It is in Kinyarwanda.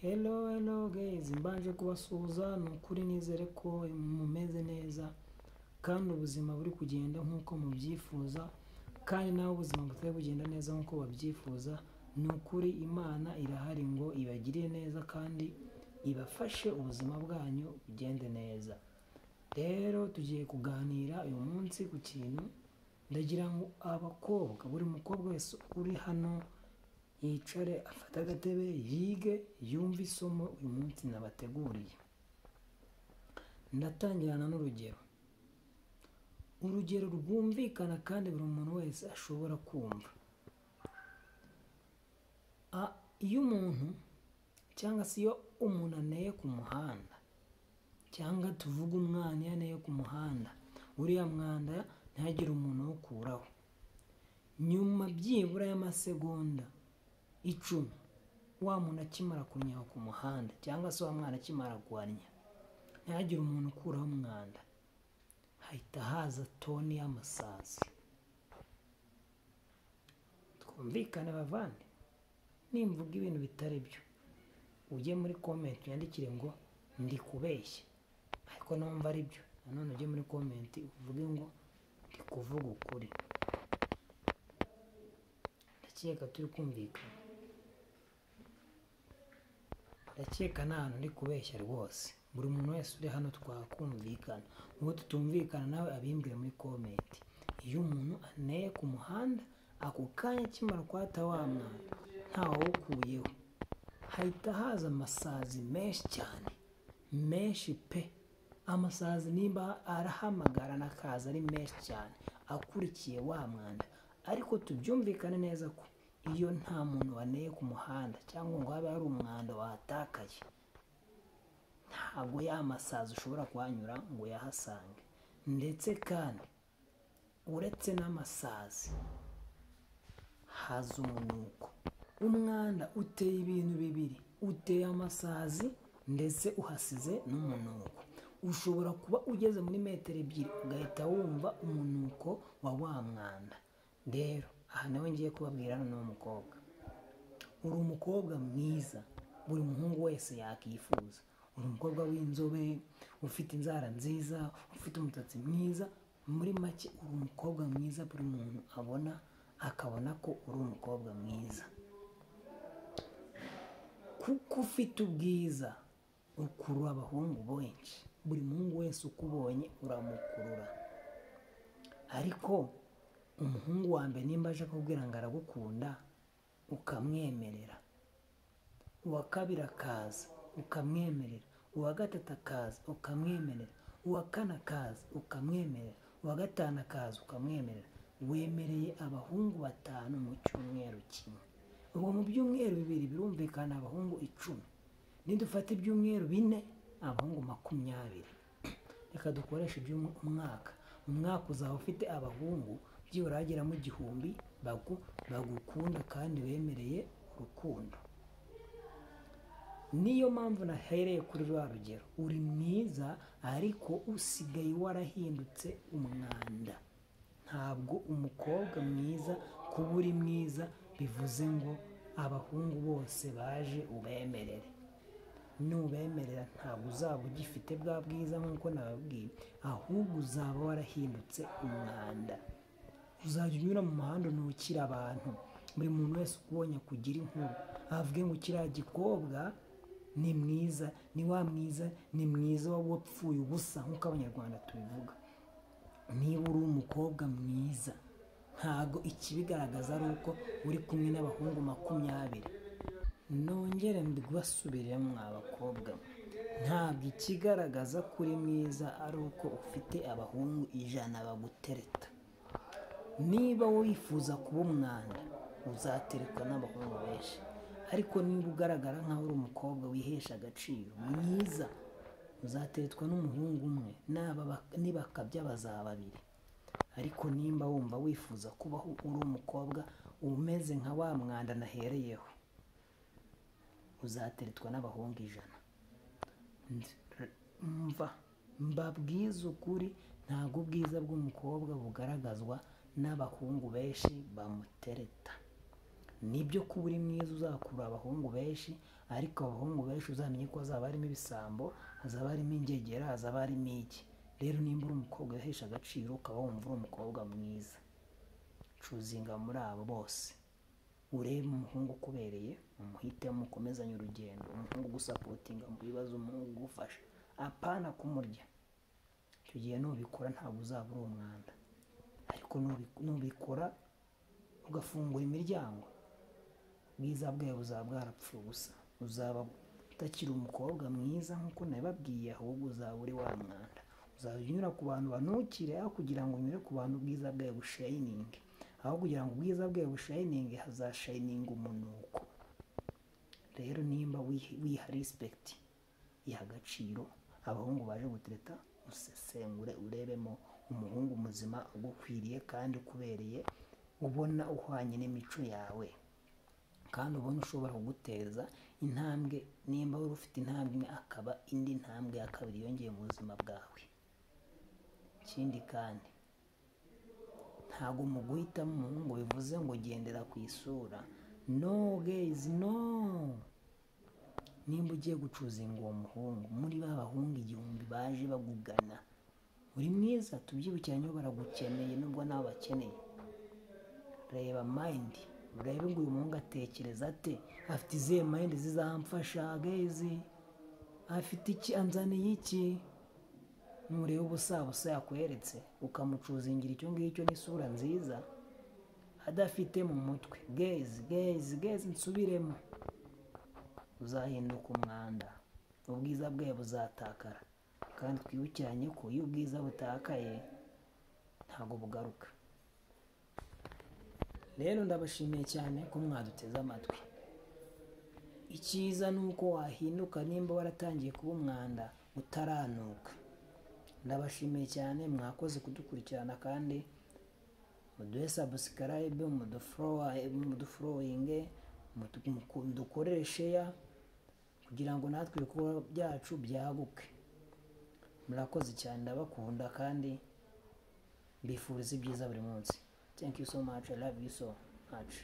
Hello hello guys, mbanje kubasuhuza. Ni ukuri nizere ko mumeze neza kandi ubuzima buri kugenda nk'uko mubyifuza, kandi nawe ubuzima butari bugenda neza nk'uko babyifuza. Ni ukuri Imana irahari ngo ibagirire neza kandi ibafashe ubuzima bwanyu bugende neza. Rero tugiye kuganira uyu munsi ku kintu ndagira ngo abakobwa, buri mukobwa wese uri hano yicare afate agatebe yige yumve isomo uyu munsi nabateguriye. Ndatangirana n'urugero, urugero rwumvikana kandi buri muntu wese ashobora kumva. Iyo umuntu cyangwa se iyo umuntu aneye ku muhanda, cyangwa tuvuge umwana iyo aneye ku muhanda, uriya mwanda ntihagire umuntu uwukuraho, nyuma byibura y'amasegonda 10 wa muntu akimara kunyaha ku muhanda cyangwa se wa mwana akimara guhanya, ntihagire umuntu ukuraho umwanda, hahita haza toni y'amasazi. Twumvikane bavandi, nimvuga ibintu bitari byo ujye muri comment yandikire ngo ndi kubeshya, ariko numva ari byo nanone ujye muri comment uvuge ngo ndi kuvuga ukuri. Ndakeka turi kumvikana, ndakeka nta hantu ndi kubeshya rwose. Buri muntu wese uri hano twakumvikana, uwo tutumvikana nawe abimbwire muri comment. Iyo umuntu aneye ku muhanda ako kanya akimara kwata wa mwanda ntawawukuyeho, hahita haza amasazi menshi cyane, menshi pe. Amasazi nimba arahamagara nakaza ari menshi cyane akurikiye wa mwanda. Ariko tubyumvikane neza ko iyo nta muntu waneye ku muhanda cyangwa ngo habe hari umwanda watakaye, ntabwo ya masazi ushobora kuhanyura ngo uyahasange. Ndetse kandi uretse n'amasazi haza umunuko. Umwanda uteye ibintu bibiri, uteye amasazi ndetse uhasize n'umunuko. Ushobora kuba ugeze muri metero 2 ugahita wumva umunuko wa wa mwanda. Rero aha nawe ngiye kubabwira hano, umukobwa, uri umukobwa mwiza buri muhungu wese yakifuza. Uri umukobwa w'inzobe, ufite inzara nziza, ufite umusatsi mwiza, muri make uri umukobwa mwiza buri muntu abona akabona ko uri umukobwa mwiza. Kuko ufite ubwiza ukurura abahungu benshi, buri muhungu wese ukubonye uramukurura. Ariko umuhungu wa mbere nimba aje akubwira ngo aragukunda ukamwemerera, uwa kabiri akaza ukamwemerera, uwa gatatu akaza ukamwemerera, uwa kane akaza ukamwemerera, uwa gatanu akaza ukamwemerera, wemereye abahungu 5 mu cyumweru kimwe. Ubwo mu byumweru 2 birumvikana abahungu 10. Nidufata ibyumweru 4 abahungu 20. Reka dukoreshe iby'umwaka. Umwaka uzaba ufite abahungu byibura bageramo 1000 bagukunda kandi bemereye urukundo. Niyo mpamvu nahereye kuri rwa rugero, uri mwiza ariko usigaye warahindutse umwanda. Ntabwo umukobwa mwiza kuba uri mwiza bivuze ngo abahungu bose baje ubemerere. Nubemerera ntabwo uzaba ugifite bwa bwiza nk'uko nababwiye, ahubwo uzaba warahindutse umwanda. Uzajya unyura mu muhanda unukira abantu, buri muntu wese ukubonye kugira inkuru avuge ngo kiriya gikobwa ni mwiza, ni wa mwiza, ni mwiza wapfuye ubusa nk'uko Abanyarwanda tubivuga. Niba uri umukobwa mwiza ntago ikibigaragaza ari uko uri kumwe n'abahungu 20. Nongere mbibasubiremo abakobwa, ntabwo ikigaragaza ko uri mwiza ari uko ufite abahungu 100 bagutereta. Niba wifuza kuba umwanda uzaterekwa n'abahungu benshi, ariko niba ugaragara nkaho uri umukobwa wihesha agaciro mwiza uzateretwa n'umuhungu umwe, nibakabya bazaba 2. Ariko nimba wumva wifuza kubaho uri umukobwa umeze nka wa mwanda nahereyeho, uzateretwa n'abahungu 100. Mva mbabwize ukuri, ntabwo ubwiza bw'umukobwa bugaragazwa n'abahungu benshi bamutereta. Nibyo kuba uri mwiza uzakurura abahungu benshi, Ariko abahungu benshi uzamenye ko hazaba harimo ibisambo, hazaba harimo ingegera, hazaba harimo iki. Rero nimba uri umukobwa wihesha agaciro, ukaba wumva uri umukobwa mwiza, choosinga muri abo bose, urebe umuhungu ukubereye, umuhitemo, mukomezanye urugendo, umuhungu ugusupportinga mu bibazo, umuhungu ugufasha, apana kumurya. Icyo gihe nubikora ntabwo uzaba uri umwanda. Ariko nubikora ugafungura imiryango, ubwiza bwawe buzaba bwarapfuye ubusa, uzaba utakiri umukobwa mwiza nk'uko nabibabwiye, ahubwo uzaba uri wa mwanda. Uzajya unyura ku bantu banukire, aho kugira ngo unyure ku bantu ubwiza bwawe bushininge. Aho kugira ngo ubwiza bwawe bushininge, hazashininga umunuko. Rero nimba wiha respect, iha agaciro abahungu baje gutereta, usesengure urebemo umuhungu muzima ugukwiriye kandi ukubereye, ubona uhwanye n'imico yawe, kandi ubona ushobora kuguteza intambwe. Nimba wari ufite intambwe imwe, akaba indi ntambwe ya kabiri yongeye mu buzima bwawe. Ikindi kandi, ntabwo mu guhitamo umuhungu bivuze ngo gendera ku isura. No guys, no. Nimba ugiye guchoosinga uwo muhungu muri ba bahungu 1000 baje bagugana, uri mwiza, tubyibukiranye, baragukeneye nubwo nawe bakeneye. Reba mind, urebe ngo uyu muhungu atekereza ate, afite izihe mind zizamfasha guys, afite iki, anzaniye iki. Nureba ubusabusa yakweretse, ukamuchoosingira icyo ngicyo n'isura nziza adafite mu mutwe, guys, guys, guys, nsubiremo, uzahinduka umwanda, ubwiza bwawe buzatakara. Kandi twibukiranye ko iyo ubwiza butakaye ntabwo bugaruka. Rero ndabashimiye cyane ko mwaduteze amatwi. Icyiza ni uko wahinduka nimba waratangiye kuba umwanda utaranuka. Ndabashimiye cyane, mwakoze kudukurikirana, kandi muduhe subscribe, mudufollowinge, dukorere share kugira ngo natwe ibikorwa byacu byaguke. Murakoze cyane, ndabakunda kandi mbifuriza ibyiza buri munsi. Thank you so much, I love you so much.